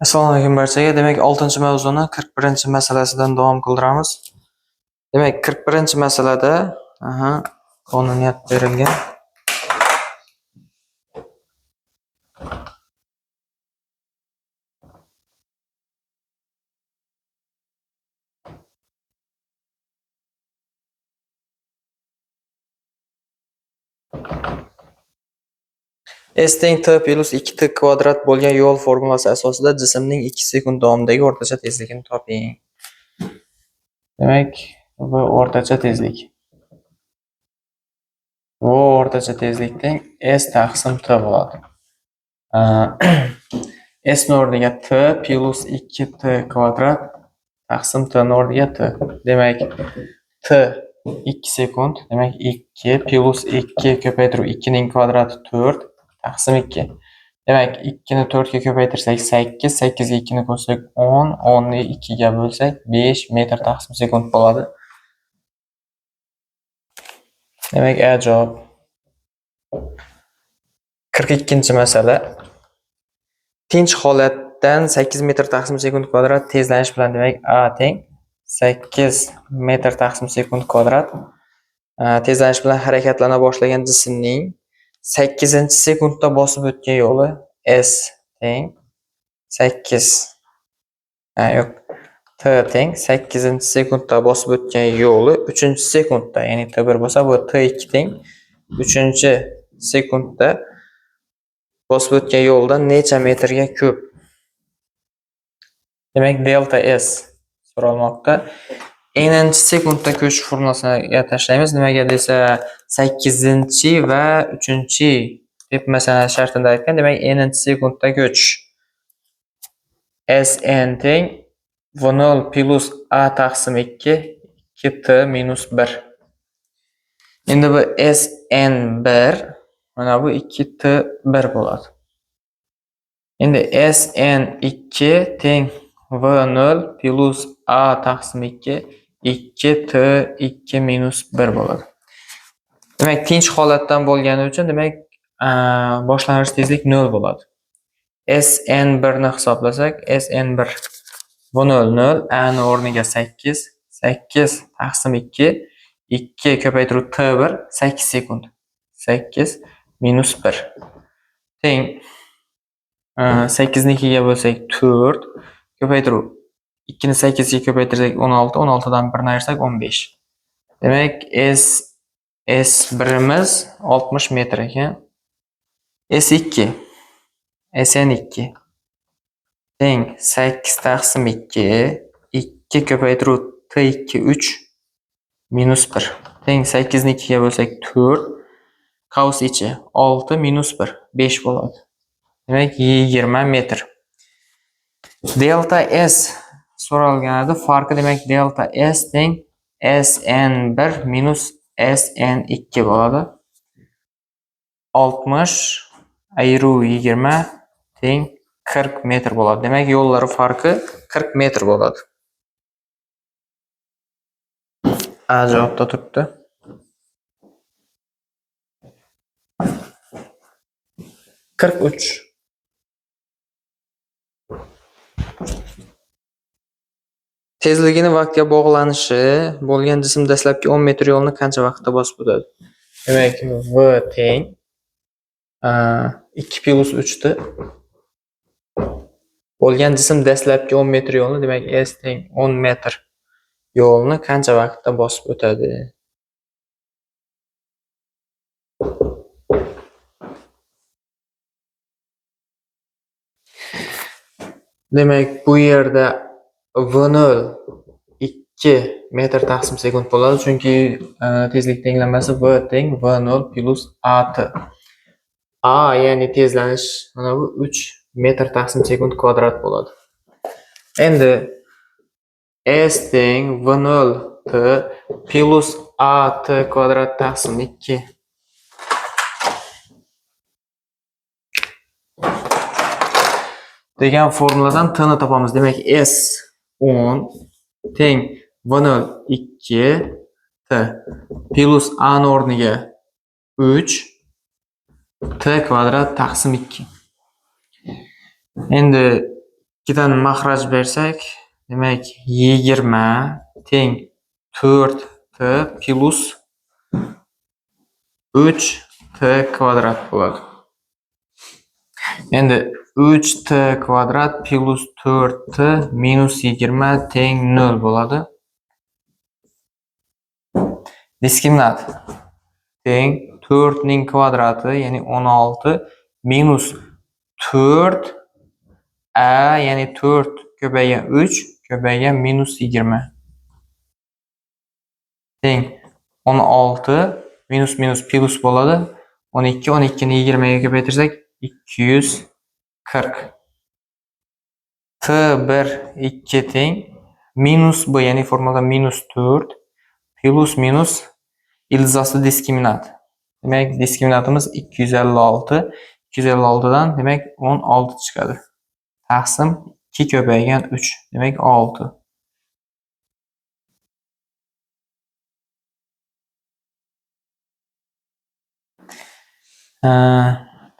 Assalomu alaykum barchaga. Demak, 6-mavzuni 41-masalasidan davom qildiramiz. Demak, 41-masalada qonuniyat berilgan. S teng t plus 2t kvadrat bo'lgan yo'l formulasi asosida jismning 2 sekund davomidagi o'rtacha tezligini toping. Demak, bu o'rtacha tezlik. Bu o'rtacha tezlik teng S taqsim t bo'ladi. S ni o'rniga t plus 2t kvadrat taqsim t ni o'rniga t. Demak, t 2 sekund, demak 2 plus 2 ko'paytirib 2 ning kvadrati 4 taqsim 2. Demak, 2 ni 4 ga ko'paytirsak 8, 8 ga 2 ni qo'shsak 10, 10 ni 2 ga bo'lsak 5 metr taqsim sekund bo'ladi. Demak, A javob. 42-masala. Tinch holatdan 8 metr taqsim sekund kvadrat tezlanish bilan, demak, A teng 8 metr taqsim sekund kvadrat tezlanish bilan harakatlana boshlagan jismning 8-sekundda bosib o'tgan yo'li S teng 8, yo'q, T teng 8-sekundda bosib o'tgan yo'li 3-sekundda, ya'ni T1 bo'lsa, bu T2 teng 3-sekundda bosib o'tgan yo'ldan necha metrga ko'p? Demak, delta S so'ralmoqda. N-sekundda ko'chish formulasini tashlaymiz. Nimaga desa 8 va 3 deb masalan shartida aytgan. Demak, n-sekundda ko'chish. Sn teng V0 plus A taqsim 2 2t minus 1. Endi bu Sn1, mana bu 2t1 bo'ladi. Endi Sn2 teng V0 plus A taqsim 2 2t2 minus 1 bo'ladi. Demak, tinch holatdan bo'lgani uchun, demak, boshlang'ich tezlik 0 bo'ladi. Sn1 ni hisoblasak, Sn1 V0 0, A ni o'rniga 8, 8 taqsim 2, 2 ko'paytirib T1 8 sekund. 8 minus 1 teng 8 ni 2 ga bo'lsak 4 ko'paytirib 2 ni 8 ga ko'paytirsak 16, 16 dan 1 ni ayirsak 15. Demak, S1imiz 60 metr ekan. S2, Sn2 teng 8 taqsim 2, 2 ko'paytirib T2 3 minus 1 teng 8 ni 2 ga bo'lsak 4, qavs ichi 6 minus 1 5 bo'ladi. Demak, 20 metr. Delta S so'ralgan edi. Farqi, demak, delta S teng Sn1 minus Sn2 bo'ladi. 60 ayiruv 20 teng 40 metr bo'ladi. Demak, yo'llari farqi 40 metr bo'ladi. A javobda turibdi. 43. Tezligini vaqtga bog'lanishi bo'lgan jism dastlabki 10 metr yo'lni qancha vaqtda bosib o'tadi? Demak, V teng 2 plus 3 t bo'lgan jism dastlabki 10 metr yo'lni, demak, S teng 10 metr yo'lni qancha vaqtda bosib o'tadi? Demak, bu yerda V0 2 metr taqsim sekund bo'ladi, chunki tezlik tenglamasi V teng V0 plus AT. A ya'ni tezlanish mana bu 3 metr taqsim sekund kvadrat bo'ladi. Endi S teng V0 T plus AT kvadrat taqsim 2 degan formuladan T ni topamiz. Demak, S 10 teng V0 2 T plus A ni o'rniga 3 T kvadrat taqsim 2. Endi 2dan maxraj bersak, demak 20 teng 4t plus 3t kvadrat bo'ladi. Endi 3t kvadrat plus 4t minus 20 teng 0 bo'ladi. Diskriminant teng 4 ning kvadrati, ya'ni 16 minus 4 a, ya'ni 4 ko'paygan 3 ko'paygan minus 20 teng 16 minus minus plus bo'ladi. 12, 12 ni 20 ga ko'paytirsak 240. T1 2 teng minus b, ya'ni formulada minus 4 plus minus ildizasi diskriminant. Demak, diskriminantimiz 256. 256 dan demak 16 chiqadi. Taqsim 2 ko'paygan 3, demak 6.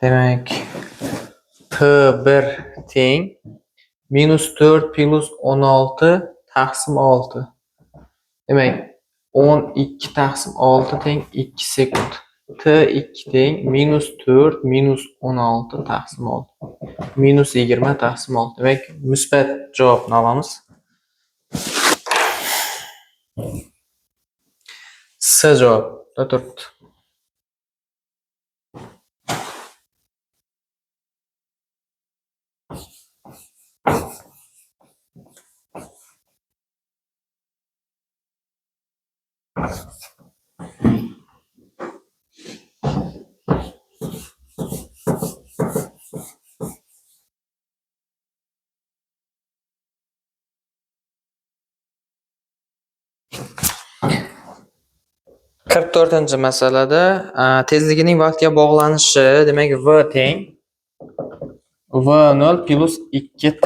Demak, T1 teng minus 4 plus 16 taqsim 6. Demak, 12 taqsim 6 teng 2 sekund. T2 teng minus 4 minus 16 taqsim 6. Minus 20 taqsim 6. Demak, musbat javobni olamiz. S javobda turibdi. Qirq to'rtinchi masalada tezligining vaqtga bog'lanishi, demak v teng v0 plus 2t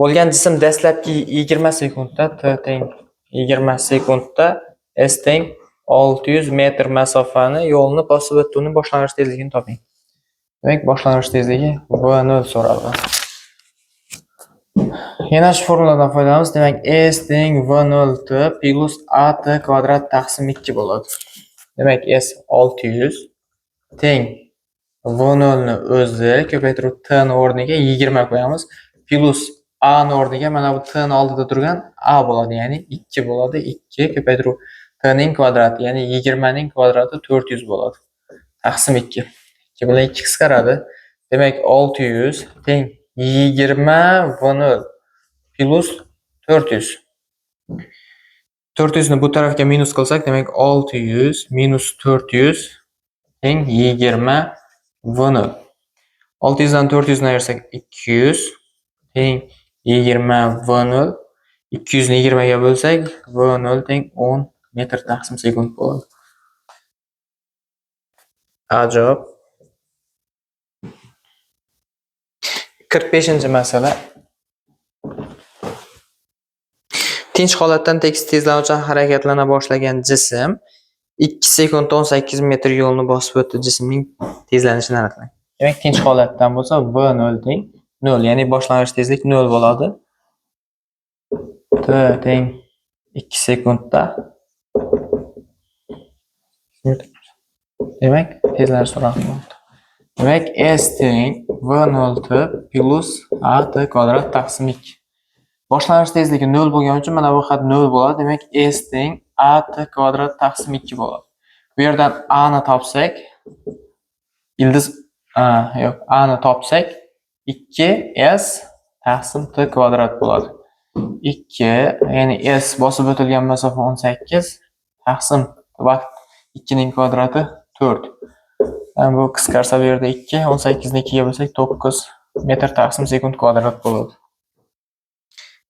bo'lgan jism dastlabki 20 sekundda t teng 20 sekundda s teng 600 metr masofani yo'lni bosib o'tdi, uning boshlang'ich tezligini toping. Demak, boshlang'ich tezligi v0 so'raldi. Yana shu formuladan foydalanamiz. Demak, s teng v0 t plus at kvadrat taqsim 2 bo'ladi. Demak, s 600 teng v0 ni o'zi ko'paytirib t ni o'rniga 20 qo'yamiz, plus a ni o'rniga mana bu t ni oldida turgan a bo'ladi, ya'ni 2 bo'ladi. 2 ko'paytirib t ning kvadrati, ya'ni 20 ning kvadrati 400 bo'ladi. Taqsim 2. 2 bilan 2 qisqaradi. Demak, 600 teng 20 v0 plus 400. 400 ni bu tarafga minus qilsak, demak 600 minus 400 teng 20 v0. 600 dan 400 ni ayirsak 200 teng 20 v0. 200 ni 20 ga bo'lsak v0 teng 10 metr taqsim sekund bo'ladi. A javob. 45-masala. Tinch holatdan tekis tezlanuvchan harakatlana boshlagan jism 2 sekundda 18 metr yo'lni bosib o'tdi. Jismning tezlanishini aniqlang. Demak, tinch holatdan bo'lsa v0 teng 0, ya'ni boshlang'ich tezlik 0 bo'ladi. T teng 2 sekundda. Demak, tezlanish so'raldi. Demak, S teng v0 t plus a t kvadrat taqsim 2. Boshlang'ich tezligi 0 bo'lgani uchun mana bu xat 0 bo'ladi. Demak, S teng a t kvadrat taqsim 2 bo'ladi. Bu yerdan a ni topsak, ildiz yo'q, a ni topsak 2s taqsim t kvadrat bo'ladi. 2, ya'ni s bosib o'tilgan masofa 18 taqsim vaqt 2 ning kvadrati 4. Yani bu qisqarsa bu yerda 2, 18 ni 2 ga bo'lsak 9 metr taqsim sekund kvadrat bo'ladi.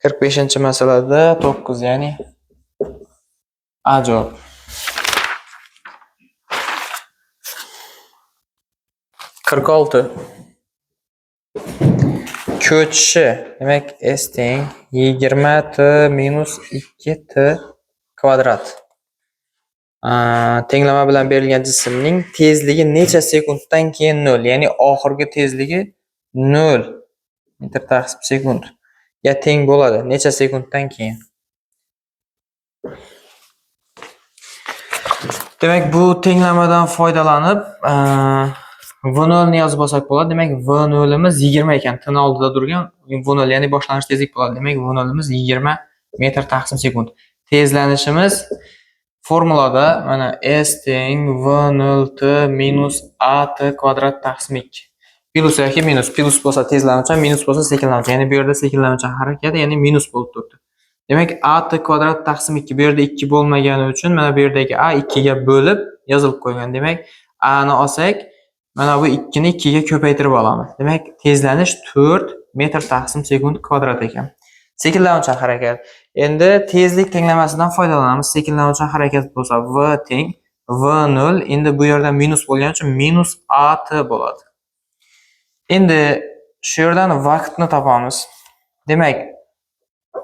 45-masalada 9, ya'ni A javob. 46. Ko'chishi, demak S teng 20 t minus 2 t kvadrat. Tenglama bilan berilgan jismning tezligi necha sekunddan keyin 0, ya'ni oxirgi tezligi 0 metr taqsim sekund ga teng bo'ladi. Necha sekunddan keyin? Demak, bu tenglamadan foydalanib V0 ni yozib olsak bo'ladi. Demak, V0'imiz 20 ekan. T ni oldida turgan V0, ya'ni boshlang'ich tezlik bo'ladi. Demak, V0'imiz 20 metr taqsim sekund. Tezlanishimiz formulada mana S teng V0 t minus a t kvadrat taqsim 2. Plus yoki minus. Plus bo'lsa tezlanuvchan, minus bo'lsa sekinlanuvchan. Ya'ni bu yerda sekinlanuvchan harakat, ya'ni minus bo'lib turibdi. Demak, a t kvadrat taqsim 2. Bu yerda 2 bo'lmagani uchun mana bu yerdagi a 2 ga bo'lib yozilib qo'ygan. Demak, a ni olsak, mana bu 2 ni 2 ga ko'paytirib olamiz. Demak, tezlanish 4 metr taqsim sekund kvadrat ekan. Sekinlanuvchan harakat. Endi tezlik tenglamasidan foydalanamiz. Sekinlanuvchan harakat bo'lsa v teng V0, endi bu yerda minus bo'lgani uchun minus a t bo'ladi. Endi shu yerdan vaqtni topamiz. Demak,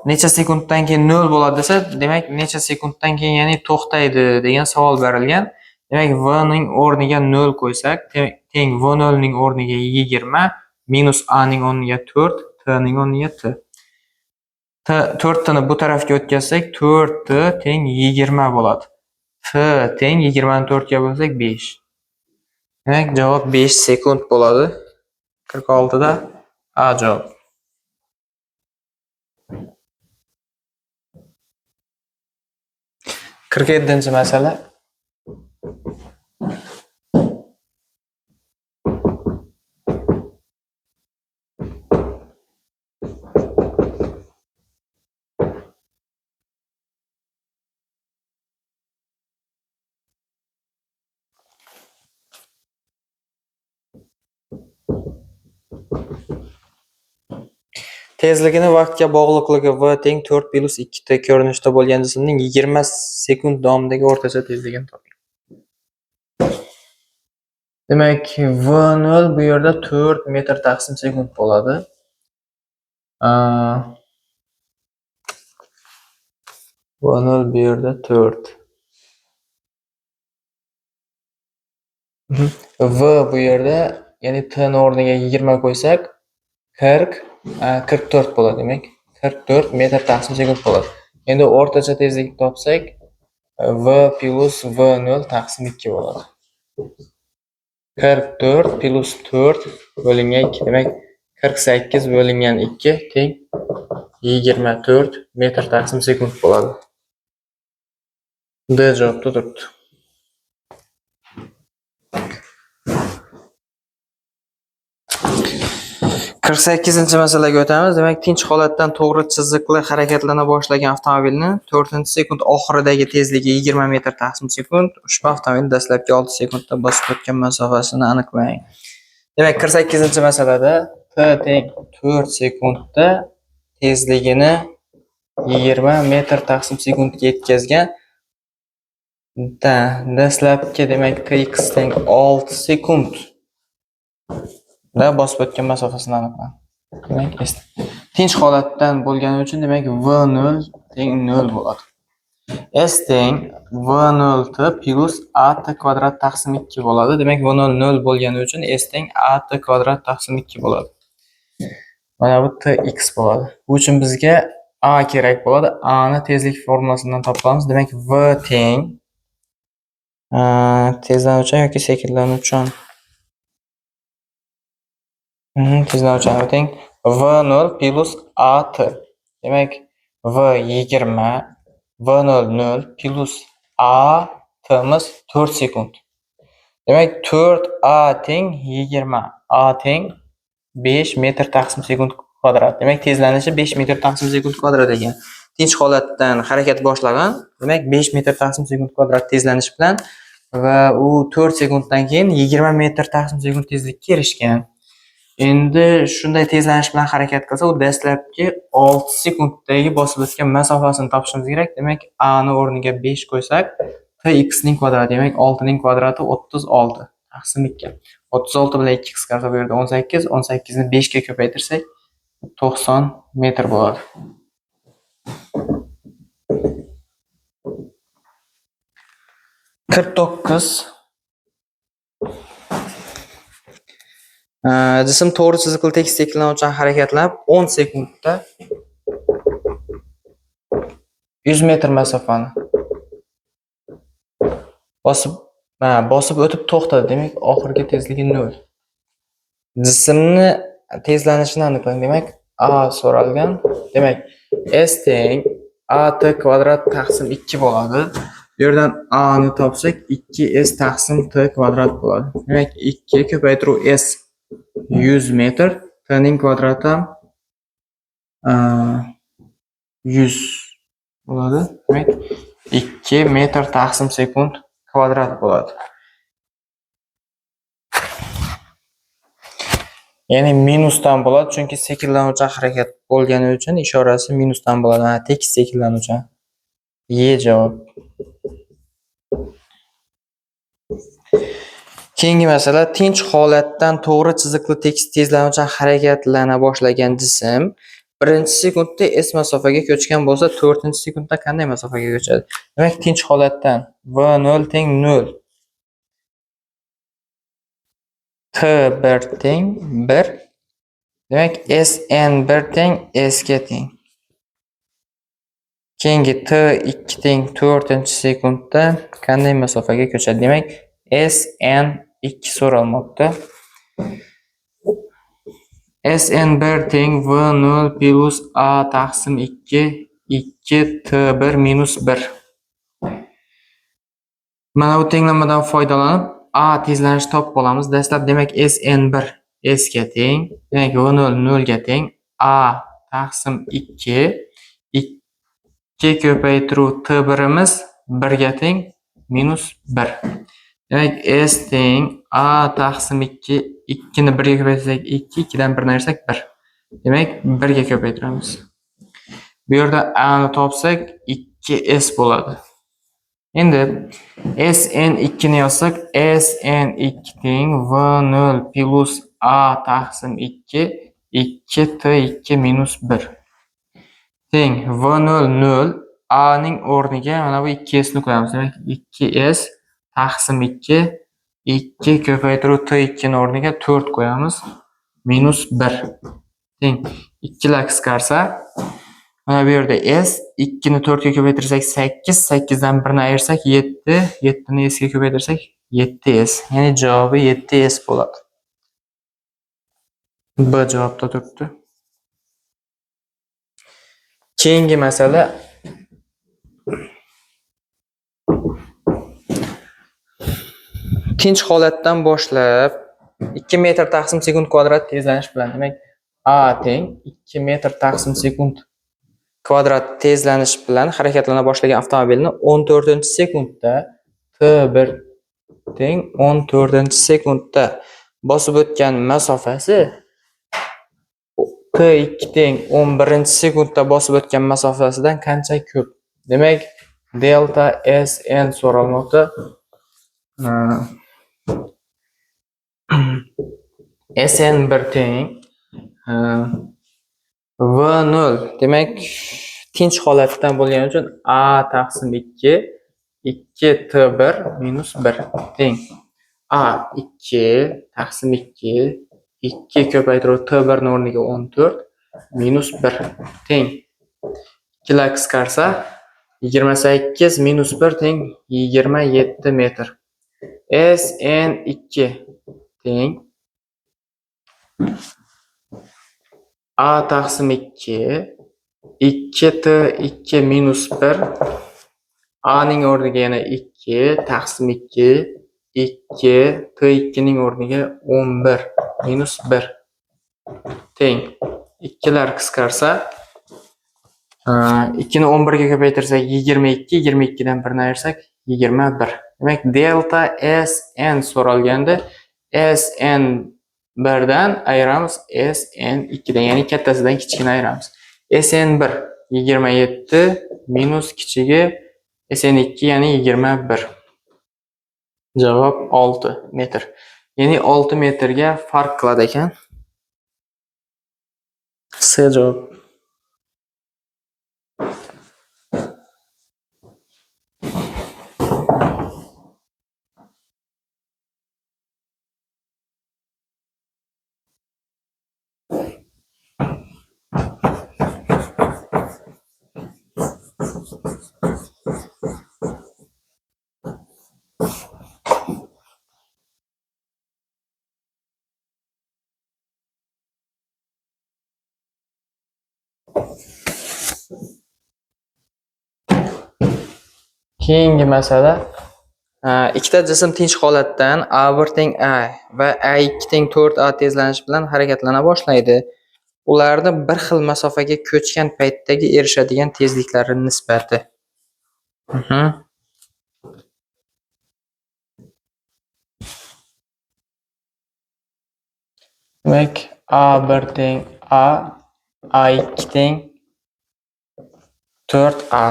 necha sekunddan keyin 0 bo'ladi desa, demak necha sekunddan keyin, ya'ni to'xtaydi degan savol berilgan. Demak, v ning o'rniga 0 qo'ysak, teng V0 ning o'rniga 20 minus a ning o'rniga 4, t ning o'rniga t. T 4 ni bu tarafga o'tkazsak, 4t teng 20 bo'ladi. T teng 20 ni 4 ga bo'lsak 5. Demak, javob 5 sekund bo'ladi. 46 da A javob. 47-masala. Tezligini vaqtga bog'liqligi v teng 4 plus 2 t ko'rinishida bo'lgan jismning 20 sekund davomidagi o'rtacha tezligini toping. Demak, V0 bu yerda 4 metr taqsim sekund bo'ladi. V0 bu yerda 4. V bu yerda, ya'ni t ni o'rniga 20 qo'ysak, 44 bo'ladi. Demak, 44 metr taqsim sekund bo'ladi. Endi o'rtacha tezlikni topsak, V plus V0 taqsim 2 bo'ladi. 44 plus 4 bo'lingan 2, demak 48 bo'lingan 2 teng 24 metr taqsim sekund bo'ladi. D javobda turibdi. 48-masalaga o'tamiz. Demak, tinch holatdan to'g'ri chiziqli harakatlana boshlagan avtomobilni 4-sekund oxiridagi tezligi 20 metr taqsim sekund. Ushbu avtomobil dastlabki 6 sekundda bosib o'tgan masofasini aniqlang. Demak, 48-masalada t teng 4 sekundda tezligini 20 metr taqsim sekundga yetkazgan. Dastlabki, demak, tx teng 6 sekund da bosib o'tgan masofasini aniqlang. Demak, tinch holatdan bo'lgani uchun, demak, V0 teng 0 bo'ladi. S teng V0 t plus a t kvadrat taqsim 2 bo'ladi. Demak, V0 0 bo'lgani uchun S teng a t kvadrat taqsim 2 bo'ladi. Mana bu tx bo'ladi. Bu uchun bizga a kerak bo'ladi. A ni tezlik formulasidan topamiz. Demak, V teng tezlanuvchan yoki sekinlanuvchan. Tezlanuvchan teng V0 plus a t. Demak, V 20, V0 0 plus a t'miz 4 sekund. Demak, 4a teng 20, a teng 5 metr taqsim sekund kvadrat. Demak, tezlanishi 5 metr taqsim sekund kvadrat ekan. Tinch holatdan harakat boshlagan, demak 5 metr taqsim sekund kvadrat tezlanish bilan va u 4 sekunddan keyin 20 metr taqsim sekund tezlikka erishgan. Endi shunday tezlanish bilan harakat qilsa, u dastlabki 6 sekunddagi bosib o'tgan masofasini topishimiz kerak. Demak, a ni o'rniga 5 qo'ysak, tx ning kvadrati, demak 6 ning kvadrati 36 taqsim 2. 36 bilan 2 qisqarsa bu yerda 18, 18 ni 5 ga ko'paytirsak 90 metr bo'ladi. 49. Jism to'g'ri chiziqli tekis sekinlanuvchan harakatlanib 10 sekundda 100 metr masofani bosib o'tib to'xtadi. Demak, oxirgi tezligi 0. Jismni tezlanishini aniqlang. Demak, A so'ralgan. Demak, S teng AT kvadrat taqsim 2 bo'ladi. Bu yerdan A ni topsak 2S taqsim T kvadrat bo'ladi. Demak, 2 ko'paytiruv S 100 metr, T ning kvadrati ham 100 bo'ladi. Demak, 2 metr taqsim sekund kvadrat bo'ladi. Ya'ni minusdan bo'ladi, chunki sekinlanuvchan harakat bo'lgani uchun ishorasi minusdan bo'ladi. Mana tekis sekinlanuvchan. E javob. Keyingi masala, tinch holatdan to'g'ri chiziqli tekis tezlanuvchan harakatlana boshlagan jism 1-sekundda S masofaga ko'chgan bo'lsa, 4-sekundda qanday masofaga ko'chadi? Demak, tinch holatdan V0 teng 0. T1 teng 1. Demak, SN1 teng S ga teng. Keyingi T2 teng 4-sekundda qanday masofaga ko'chadi? Demak, SN2 so'ralmoqda. SN1 teng V0 plus A taqsim 2, 2 T1 minus 1. Mana bu tenglamadan foydalanib A tezlanishni topib olamiz. Dastlab demak SN1 S ga teng, demak V0 0 ga teng, A taqsim 2, 2 ko'paytiruv T1imiz 1 ga teng minus 1. Demak S teng A taqsim 2, 2 ni 1 ga ko'paytirsak 2, 2 dan 1 ni ayirsak 1. Demak 1 ga ko'paytiramiz. Bu yerda A ni topsak 2S bo'ladi. Endi SN2 ni yozsak SN2 teng V0 plus A taqsim 2, 2 T2 minus 1. Teng V0 0, A ning o'rniga mana bu 2S ni qo'yamiz. Demak 2S taqsim 2, 2 ko'paytiruv T2 ni o'rniga 4 qo'yamiz. Minus 1. Teng 2 lar qisqarsa, mana bu yerda S 2 ni 4 ga ko'paytirsak 8, 8 dan 1 ni ayirsak 7, 7 ni S ga ko'paytirsak 7S. Ya'ni javobi 7S bo'ladi. B javobda turibdi. Keyingi masala tinch holatdan boshlab 2 metr taqsim sekund kvadrat tezlanish bilan, demak A teng 2 metr taqsim sekund kvadrat tezlanish bilan harakatlana boshlagan avtomobilni 14-sekundda T1 teng 14-sekundda bosib o'tgan masofasi T2 teng 11-sekundda bosib o'tgan masofasidan qancha ko'p? Demak, delta SN so'ralmoqda. SN1 teng V0, demak tinch holatdan bo'lgani uchun A taqsim 2, 2 T1 minus 1 teng A 2 taqsim 2, 2 ko'paytiruv T1 ni o'rniga 14 minus 1 teng 2 lar qisqarsa 28 minus 1 teng 27 metr. SN2 teng A taqsim 2, 2 T2 minus 1, A ning o'rniga yana 2 taqsim 2, 2 T2 ning o'rniga 11 minus 1 teng 2 lar qisqarsa, 2 ni 11 ga ko'paytirsak 22, 22 dan 1 ni ayirsak 21. Demak, delta SN so'ralganda SN1 dan ayiramiz SN2 dan, ya'ni kattasidan kichigini ayiramiz. SN1 27 minus kichigi SN2, ya'ni 21. Javob 6 metr. Ya'ni 6 metrga farq qiladi ekan. C javob. Keyingi masala. Ikkita jism tinch holatdan A1 teng A va A2 teng 4A tezlanish bilan harakatlana boshlaydi. Ularni bir xil masofaga ko'chgan paytdagi erishadigan tezliklari nisbati. Demak, A1 teng A, A2 teng 4A.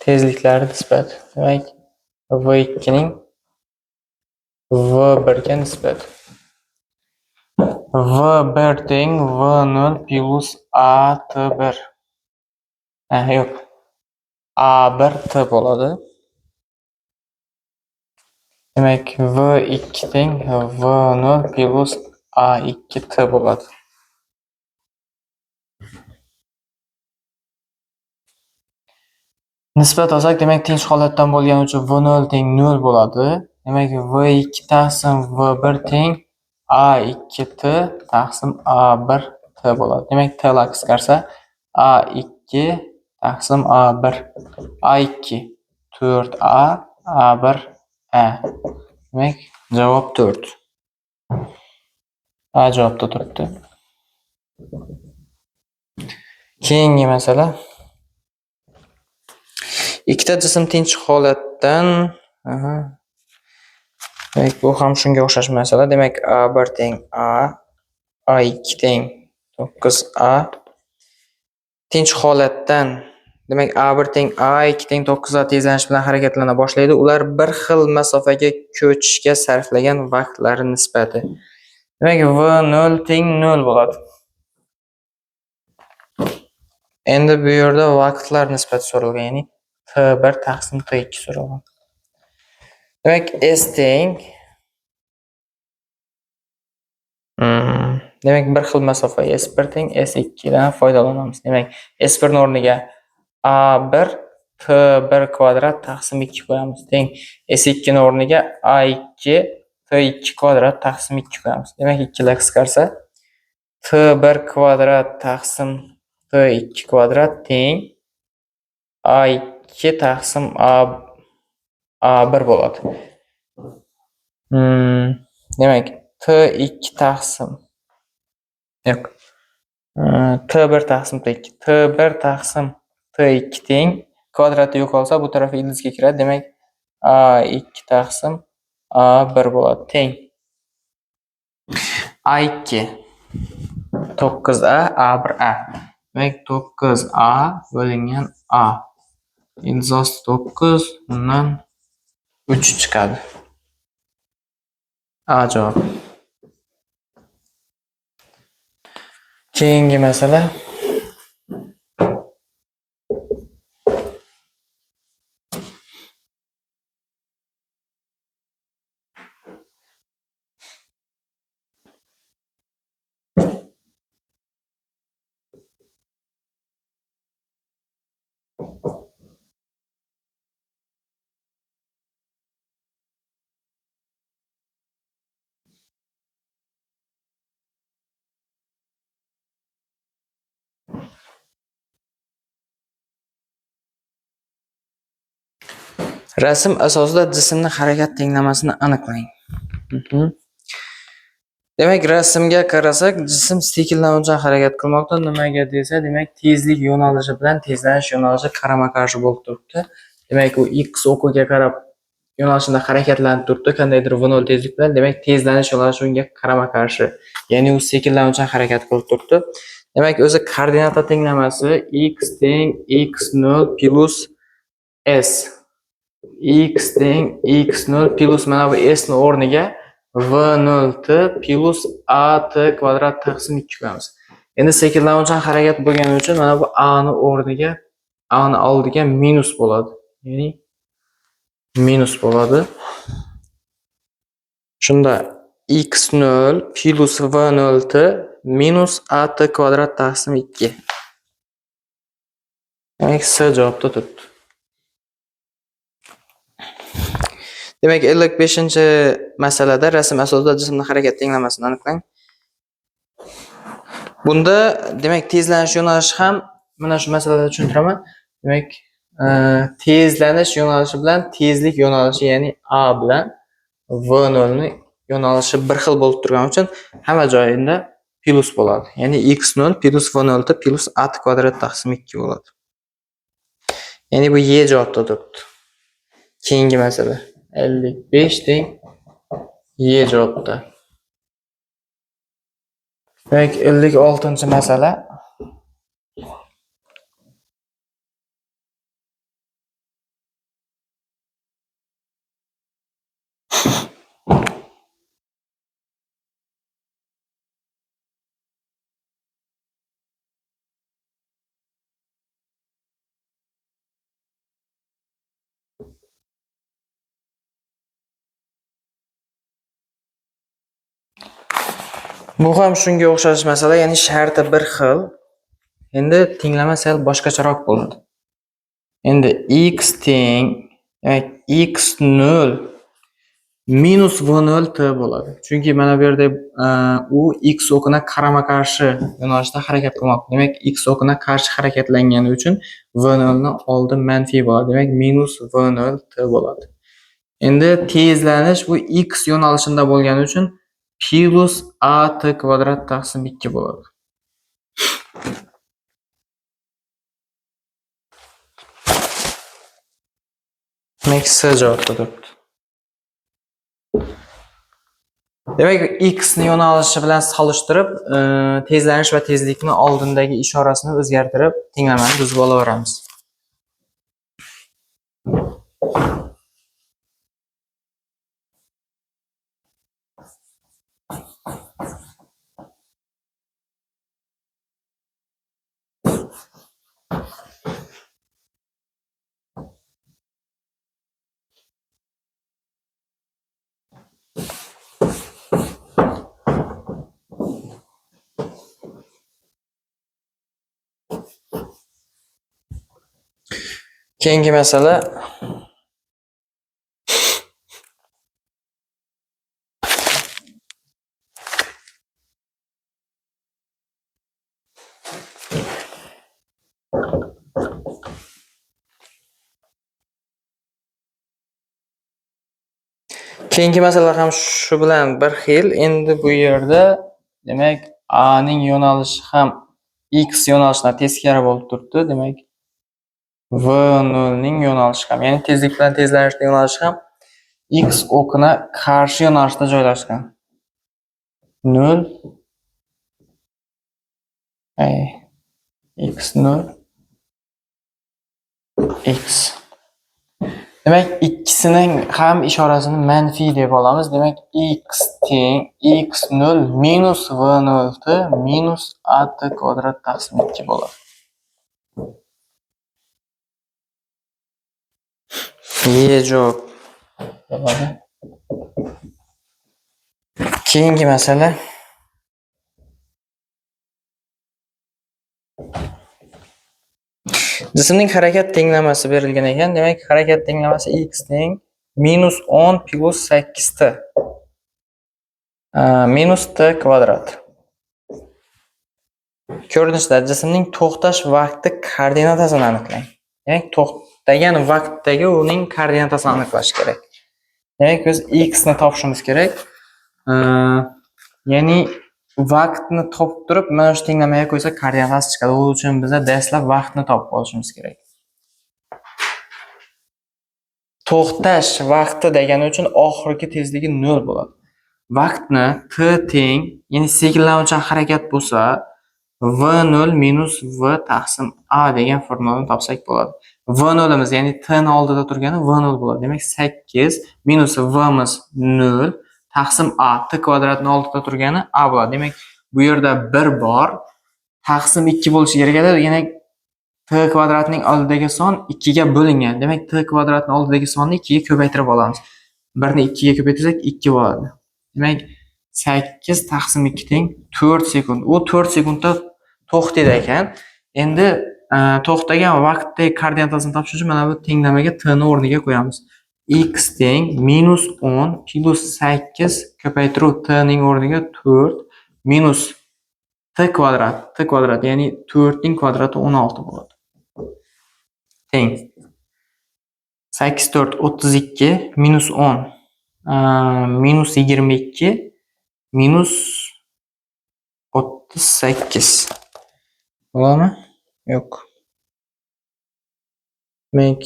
Tezliklari nisbati. Demak, V2 ning V1 ga nisbati. V1 teng V0 plus AT1. Yo'q. A1T bo'ladi. Demak, V2 teng V0 plus A2T bo'ladi. Nisbat olsak, demak, tinch holatdan bo'lgani uchun V0 teng 0 bo'ladi. Demak, V2 taqsim V1 teng A2T taqsim A1T bo'ladi. Demak, T lar qisqarsa A2 taqsim A1. A2 4A, A1 A. Demak, javob 4. A javobda turibdi. Keyingi masala. Ikkita jism tinch holatdan, demak, bu ham shunga o'xshash masala. Demak, A1 teng A, A2 teng 9A. Tinch holatdan, demak, A1 teng A, A2 teng 9A tezlanish bilan harakatlana boshlaydi. Ular bir xil masofaga ko'chishga sarflagan vaqtlari nisbati. Demak, V0 teng 0 bo'ladi. Endi bu yerda vaqtlar nisbati so'ralgan, ya'ni T1 taqsim T2 so'ralgan. Demak, S teng, demak, bir xil masofa S1 teng S2 dan foydalanamiz. Demak, S1 ning o'rniga A1 T1 kvadrat taqsim 2 qo'yamiz. Teng S2 ning o'rniga A2 T2 kvadrat taqsim 2 qo'yamiz. Demak, 2 lar qisqarsa T1 kvadrat taqsim T2 kvadrat teng A2 taqsim A1 bo'ladi. Demak, T2 taqsim yo'q. T1 taqsim T2. T1 taqsim T2 teng kvadrati yo'qolsa bu taraf ildizga kiradi. Demak, A2 taqsim A1 bo'ladi. Teng A2 9A A1A. Demak, 9A bo'lingan A. Ildiz osti 9, bundan 3 chiqadi. A javob. Keyingi masala. Rasm asosida jismning harakat tenglamasini aniqlang. Demak, rasmga qarasak, jism sekinlanuvchan harakat qilmoqda. Nimaga desa, demak, tezlik yo'nalishi bilan tezlanish yo'nalishi qarama-qarshi bo'lib turibdi. Demak, u x o'qiga qarab yo'nalishida harakatlanib turibdi, qandaydir v0 tezlik bilan. Demak, tezlanish yo'nalishi unga qarama-qarshi. Ya'ni u sekinlanuvchan harakat qilib turibdi. Demak, o'zi koordinata tenglamasi x teng x0 plus s. X teng x0 plus mana bu s ni o'rniga v0t plus at kvadrat taqsim 2 qo'yamiz. Endi sekinlanuvchan harakat bo'lgani uchun mana bu a ni o'rniga, a ni oldiga minus bo'ladi. Ya'ni minus bo'ladi. Shunda x0 plus v0t minus at kvadrat taqsim 2. Demak, S javobda turibdi. Demak, 55-masalada rasm asosida jismning harakat tenglamasini aniqlang. Bunda demak tezlanish yo'nalishi ham mana shu masalada tushuntiraman. Demak, tezlanish yo'nalishi bilan tezlik yo'nalishi, ya'ni A bilan V0 ni yo'nalishi bir xil bo'lib turgani uchun hamma joyida plus bo'ladi. Ya'ni x0 plus V0 t plus a kvadrat taqsim 2 bo'ladi. Ya'ni bu Y javobda turibdi. Keyingi masala 55 teng Y javobda. Demak, 56-masala. Bu ham shunga o'xshash masala, ya'ni sharti bir xil. Endi tenglama sal boshqacharoq bo'ladi. Endi x teng, demak x0 minus v0 t bo'ladi. Chunki mana bu yerda u x o'qina qarama-qarshi yo'nalishda harakat qilmoqda. Demak, x o'qina qarshi harakatlangani uchun v0 ni oldi manfiy bo'ladi. Demak, minus v0 t bo'ladi. Endi tezlanish bu x yo'nalishida bo'lgani uchun plus a t kvadrat taqsim 2 bo'ladi. Demak, S javobda turibdi. Demak, x ni yo'nalishi bilan solishtirib, tezlanish va tezlikni oldindagi ishorasini o'zgartirib, tenglamani tuzib olaveramiz. Keyingi masala ham shu bilan bir xil. Endi bu yerda demak A ning yo'nalishi ham x yo'nalishidan teskari bo'lib turibdi. Demak, V0 ning yo'nalishi ham, ya'ni tezlik bilan tezlanishning yo'nalishi ham x o'qina qarshi yo'nalishda joylashgan. 0 x0 x. Demak, ikkisining ham ishorasini manfiy deb olamiz. Demak, x teng x0 minus v0 t minus a t kvadrat taqsim 2 bo'ladi. Y javob bo'ladi. Keyingi masala. Jismning harakat tenglamasi berilgan ekan. Demak, harakat tenglamasi x teng minus 10 plus 8 t minus t kvadrat. Ko'rinishda jismning to'xtash vaqti koordinatasini aniqlang. Demak, to'xtagan vaqtdagi uning koordinatasini aniqlash kerak. Demak, biz x ni topishimiz kerak. Ya'ni vaqtni topib turib, mana shu tenglamaga qo'ysak koordinatasi chiqadi. U uchun biz dastlab vaqtni topib olishimiz kerak. To'xtash vaqti degani uchun oxirgi tezligi 0 bo'ladi. Vaqtni t teng, ya'ni sekinlanuvchan harakat bo'lsa, v0 minus v taqsim a degan formulani topsak bo'ladi. V0'imiz, ya'ni t ni oldida turgani v0 bo'ladi. Demak, 8 minus v'miz 0 taqsim a, t kvadratni oldida turgani a bo'ladi. Demak, bu yerda 1 bor, taqsim 2 bo'lishi kerak edi. Yana t kvadratning oldidagi son 2 ga bo'lingan. Demak, t kvadratning oldidagi sonni 2 ga ko'paytirib olamiz. 1 ni 2 ga ko'paytirsak 2 bo'ladi. Demak, 8 taqsim 2 teng 4 sekund. U 4 sekundda to'xtaydi ekan. Endi to'xtagan vaqtdagi koordinatasini topish uchun mana bu tenglamaga t ni o'rniga qo'yamiz. X teng minus 10 plus 8 ko'paytiruv t ning o'rniga 4 minus t kvadrat, ya'ni 4 ning kvadrati 16 bo'ladi. Teng. 8 4 32 minus 10 minus 22 minus 38. Bo'ladimi? Yo'q. Demak,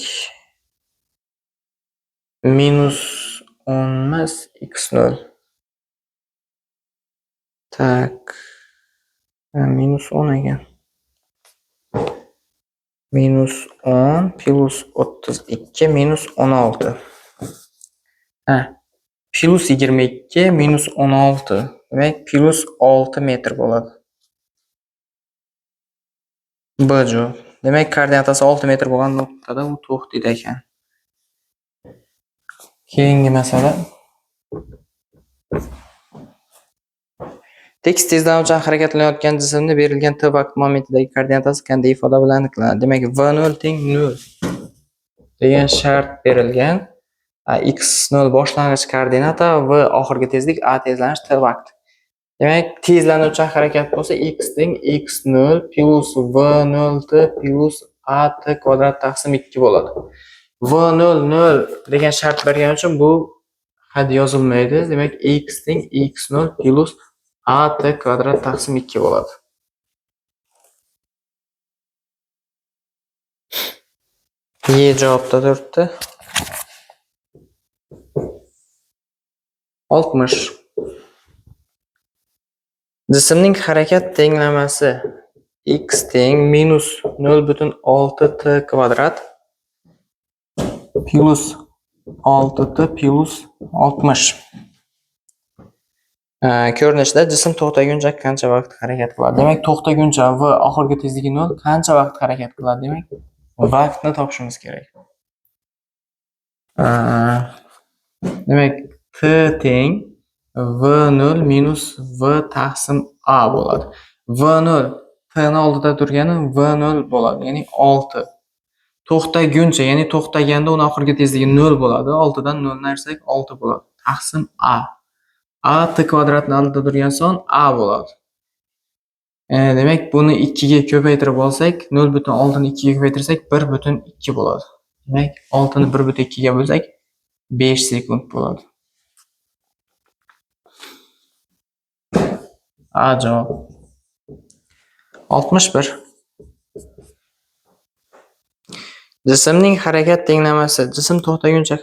minus 10 emas, x0. Tak. Minus 10 ekan. Minus 10 plus 32 minus 16. Plus 22 minus 16. Demak, plus 6 metr bo'ladi. B javob. Demak, koordinatasi 6 metr bo'lgan nuqtada u to'xtaydi ekan. Keyingi masala. Tekis tezlanuvchan harakatlanayotgan jismni berilgan t vaqt momentidagi koordinatasi qanday ifoda bilan aniqlanadi? Demak, v0 teng 0 degan shart berilgan. X0 boshlang'ich koordinata, v oxirgi tezlik, a tezlanish t vaqt. Demak, tezlanuvchan harakat bo'lsa x teng x0 plus v0 t plus a t kvadrat taqsim 2 bo'ladi. V0 0 degan shart bergani uchun bu had yozilmaydi. Demak, x teng x0 plus a t kvadrat taqsim 2 bo'ladi. Y javobda turibdi. 60. Jismning harakat tenglamasi x teng minus 0,6 t kvadrat plus 6t plus 60. Ko'rinishda jism to'xtaguncha qancha vaqt harakat qiladi? Demak, to'xtaguncha v oxirgi tezligi 0 qancha vaqt harakat qiladi? Demak, vaqtni topishimiz kerak. Demak, t teng v0 minus v taqsim a bo'ladi. V0 t ni oldida turgani v0 bo'ladi, ya'ni 6. To'xtaguncha, ya'ni to'xtaganda uni oxirgi tezligi 0 bo'ladi. 6 dan 0 ni ayirsak 6 bo'ladi. Taqsim a. A t kvadratni oldida turgan son a bo'ladi. Demak, buni 2 ga ko'paytirib olsak, 0,6 ni 2 ga ko'paytirsak 1,2 bo'ladi. Demak, 6 ni 1,2 ga bo'lsak 5 sekund bo'ladi. A javob. 61. Jismning harakat tenglamasi jism to'xtaguncha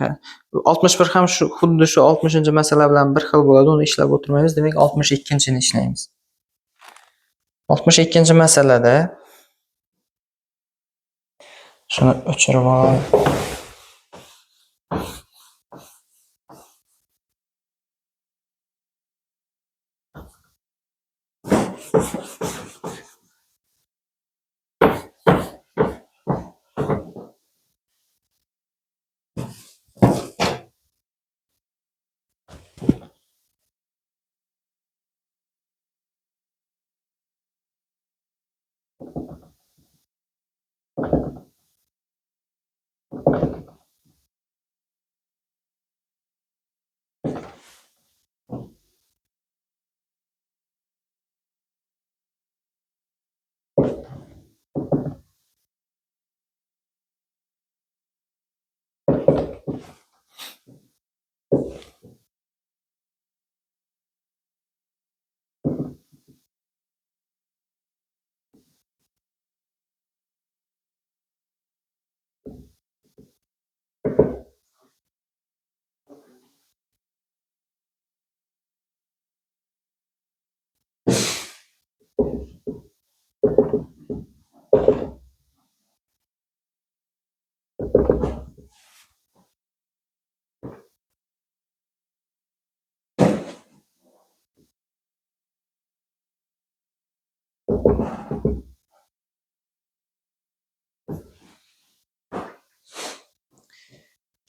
61 ham shu xuddi shu 60-masala bilan bir xil bo'ladi, uni ishlab o'tirmaymiz. Demak, 62-ni ishlaymiz. 62-masalada shuni o'chirib olaylik.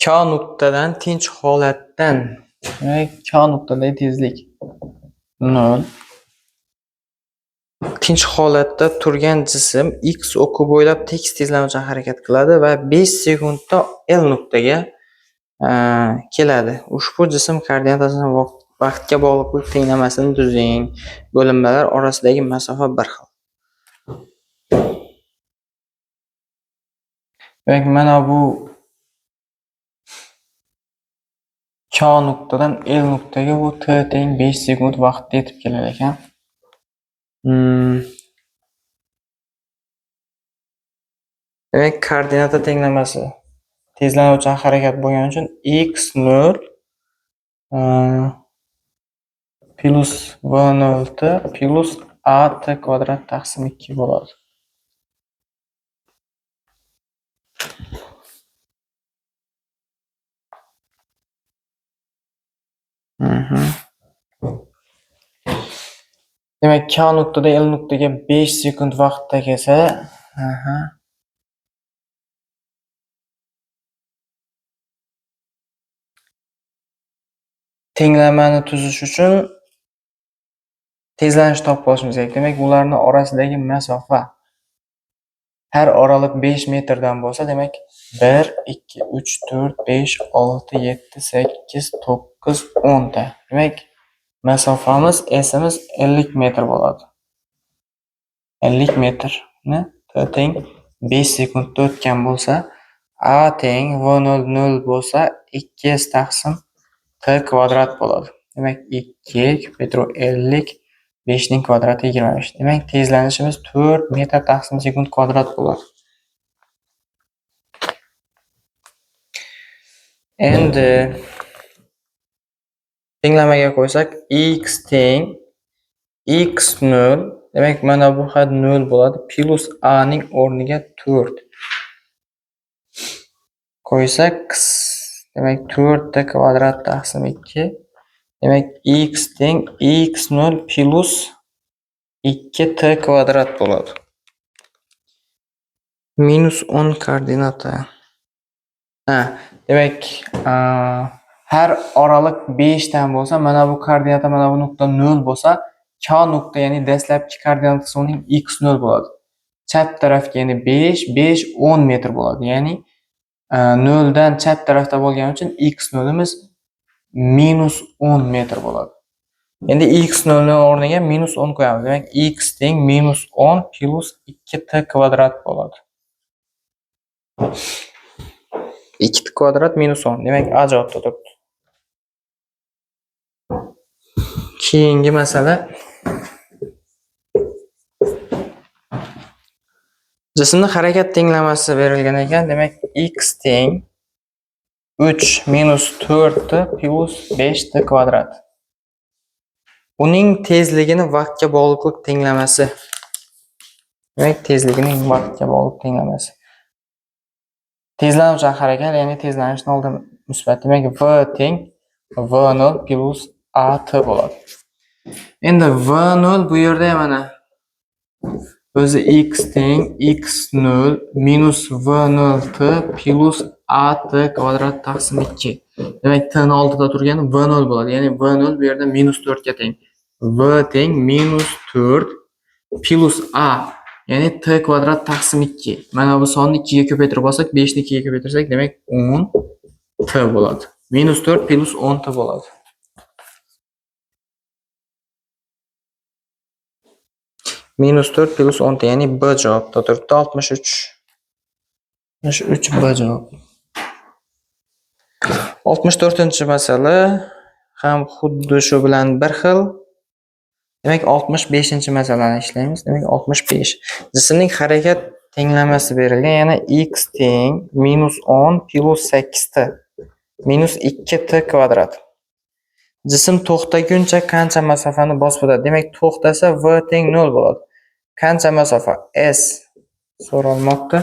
K nuqtadan tinch holatdan, demak K nuqtadagi tezlik 0. Tinch holatda turgan jism x o'qi bo'ylab tekis tezlanuvchan harakat qiladi va 5 sekundda L nuqtaga keladi. Ushbu jism koordinatasini vaqtga bog'liqlik tenglamasini tuzing. Bo'linmalar orasidagi masofa bir xil. Demak, mana bu K nuqtadan L nuqtaga bu T teng 5 sekund vaqtda yetib kelar ekan. Demak, koordinata tenglamasi tezlanuvchan harakat bo'lgani uchun x0 plus v0 t plus a t kvadrat taqsim 2 bo'ladi. Demak, K nuqtada L nuqtaga 5 sekund vaqtda kelsa, tenglamani tuzish uchun tezlanish topib olishimiz kerak. Demak, ularning orasidagi masofa har oraliq 5 metrdan bo'lsa, demak 1, 2, 3, 4, 5, 6, 7, 8, 9, 10 ta. Demak, masofamiz S'imiz 50 metr bo'ladi. 50 metrni T teng 5 sekundda o'tgan bo'lsa, A teng V0 0 bo'lsa, 2S taqsim T kvadrat bo'ladi. Demak, 2 ko'paytiruv 50, 5 ning kvadrati 25. Demak, tezlanishimiz 4 metr taqsim sekund kvadrat bo'ladi. Endi tenglamaga qo'ysak, x teng x0, demak, mana bu had 0 bo'ladi, plus a ning o'rniga 4 qo'ysak, demak 4 t kvadrat taqsim 2, demak x teng x0 plus 2 t kvadrat bo'ladi. Minus 10 koordinata. Demak, har oraliq 5 dan bo'lsa, mana bu koordinata, mana bu nuqta 0 bo'lsa, K nuqta, ya'ni dastlabki koordinatasi uning x0 bo'ladi. Chap tarafga, ya'ni 5, 5, 10 metr bo'ladi. Ya'ni 0 dan chap tarafda bo'lgani uchun x0imiz minus 10 metr bo'ladi. Endi x0 ning o'rniga minus 10 qo'yamiz. Demak, x teng minus 10 plus 2 t kvadrat bo'ladi. 2 t kvadrat minus 10. Demak, A javobda turibdi. Keyingi masala. Jismning harakat tenglamasi berilgan ekan. Demak, x teng 3 minus 4 t plus 5 t kvadrat. Uning tezligini vaqtga bog'liqlik tenglamasi. Demak, tezligining vaqtga bog'liq tenglamasi. Tezlanuvchan harakat, ya'ni tezlanishni oldin musbat. Demak, v teng v0 plus a t bo'ladi. Endi v0 bu yerda ham mana o'zi x teng x0 minus v0 t plus a t kvadrat taqsim 2. Demak, t ni oldida turgani v0 bo'ladi. Ya'ni v0 bu yerda minus 4 ga teng. V teng minus 4 plus a, ya'ni t kvadrat taqsim 2. Mana bu sonni 2 ga ko'paytirib olsak, 5 ni 2 ga ko'paytirsak, demak 10 t bo'ladi. Minus 4 plus 10 t bo'ladi. Minus 4 plus 10 t, ya'ni B javobda turibdi. 63. 63 B javob. 64-masala ham xuddi shu bilan bir xil. Demak, 65-masalani ishlaymiz. Demak, 65. Jismning harakat tenglamasi berilgan. Yana x teng minus 10 plus 8 t minus 2 t kvadrat. Jism to'xtaguncha qancha masofani bosib o'tadi? Demak, to'xtasa v teng 0 bo'ladi. Qancha masofa? S so'ralmoqda.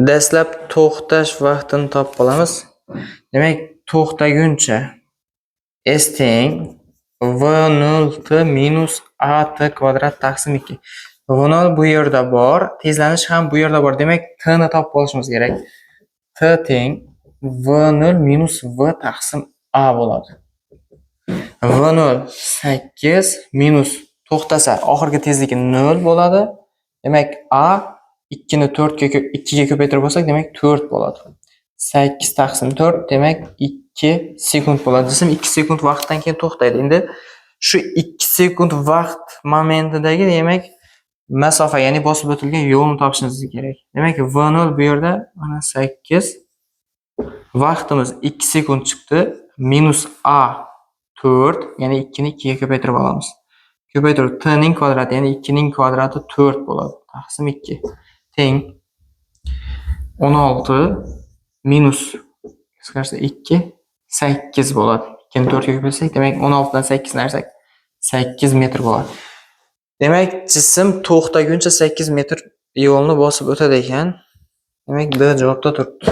Dastlab to'xtash vaqtini topib olamiz. Demak, to'xtaguncha S teng v0 t minus a t kvadrat taqsim 2. V0 bu yerda bor, tezlanish ham bu yerda bor. Demak, t ni topib olishimiz kerak. T teng v0 minus v taqsim a bo'ladi. V0 8 minus to'xtasa oxirgi tezligi 0 bo'ladi. Demak, a 2 ni 2 ga ko'paytirib olsak, demak 4 bo'ladi. 8 taqsim 4, demak 2 sekund bo'ladi. Jism 2 sekund vaqtdan keyin to'xtaydi. Endi Shu 2 sekund vaqt momentidagi demak masofa, ya'ni bosib o'tilgan yo'lni topishimiz kerak. Demak, V0 bu yerda mana 8, vaqtimiz 2 sekund chiqdi, minus A 4, ya'ni 2 ni 2 ga ko'paytirib olamiz. Ko'paytirib t ning kvadrati, ya'ni 2 ning kvadrati 4 bo'ladi. Taqsim 2 teng 16 minus qisqarsa 2 8 bo'ladi. 2 ni 4 ga ko'paytirsak, demak 16 dan 8 ni ayirsak 8 metr bo'ladi. Demak, jism to'xtaguncha 8 metr yo'lni bosib o'tadi ekan. Demak, D javobda turibdi.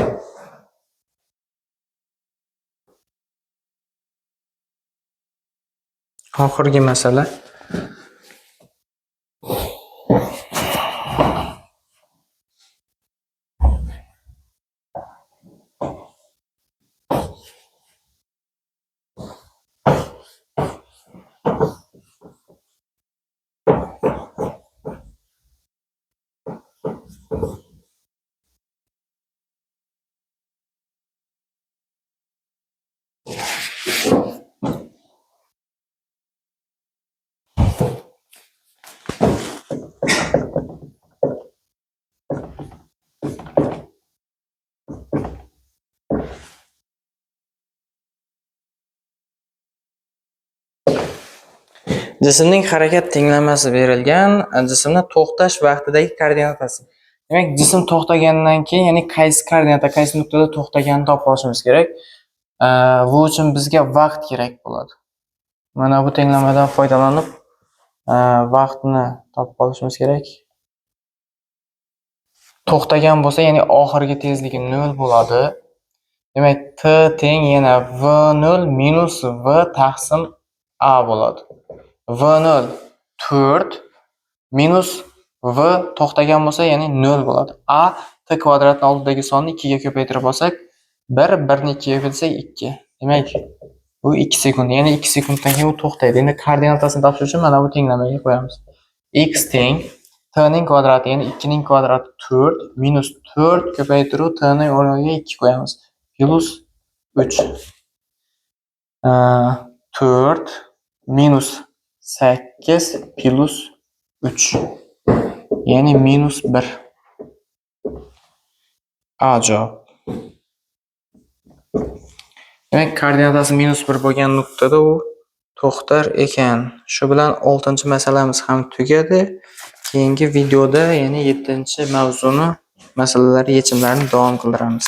Oxirgi masala. Jismning harakat tenglamasi berilgan, jismni to'xtash vaqtidagi koordinatasi. Demak, jism to'xtagandan keyin, ya'ni qaysi koordinata, qaysi nuqtada to'xtaganini topib olishimiz kerak. Bu uchun bizga vaqt kerak bo'ladi. Mana bu tenglamadan foydalanib vaqtni topib olishimiz kerak. To'xtagan bo'lsa, ya'ni oxirgi tezligi 0 bo'ladi. Demak, t teng yana v0 minus v taqsim a bo'ladi. V0 4 minus v to'xtagan bo'lsa, ya'ni 0 bo'ladi. A t kvadratning oldidagi sonni 2 ga ko'paytirib olsak, 1, 1 ni 2 ga ko'paytirsak 2. Demak, bu 2 sekund. Ya'ni 2 sekunddan keyin u to'xtaydi. Endi koordinatasini topish uchun mana bu tenglamaga qo'yamiz. X teng t ning kvadrati, ya'ni 2 ning kvadrati 4 minus 4 ko'paytiruv t ning o'rniga 2 qo'yamiz. Plus 3. 4 minus 8 plus 3. Ya'ni minus 1. A javob. Demak, koordinatasi minus 1 bo'lgan nuqtada u to'xtar ekan. Shu bilan 6-masalamiz ham tugadi. Keyingi videoda, ya'ni 7-mavzuni masalalari yechimlarini davom qildiramiz.